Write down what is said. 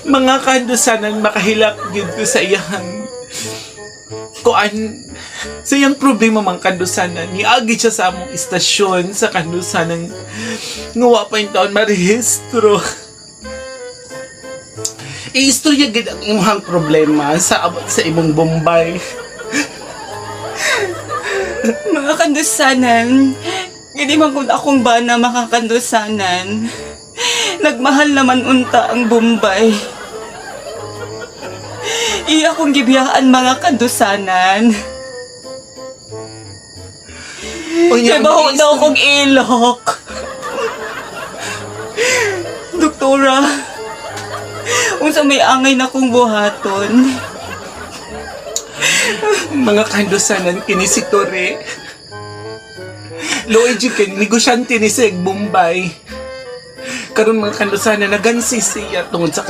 Mga kandusanan, makahilak gyud ko sa iyang kuan, sa iyang problema, mga kandusanan. Niagi siya sa among istasyon sa kandusanan nga wa pa intawon marehistro. Iistorya gid ang imong problema sa abot sa imong Bombay. Mga kandusanan, hindi man kung akong bana, makakandusanan. Nagmahal naman unta ang Bombay. Iya akong gibiyaan, mga kandusanan. Unya, Kaya baho daw akong ilok. Doktora, unsa may angay na kong buhaton? Mga kandusanan, kini si Tore. Luoy jud kay negosyante ni Seg Bombay. Karon, mga kandusanan, nagansi siya tungod sa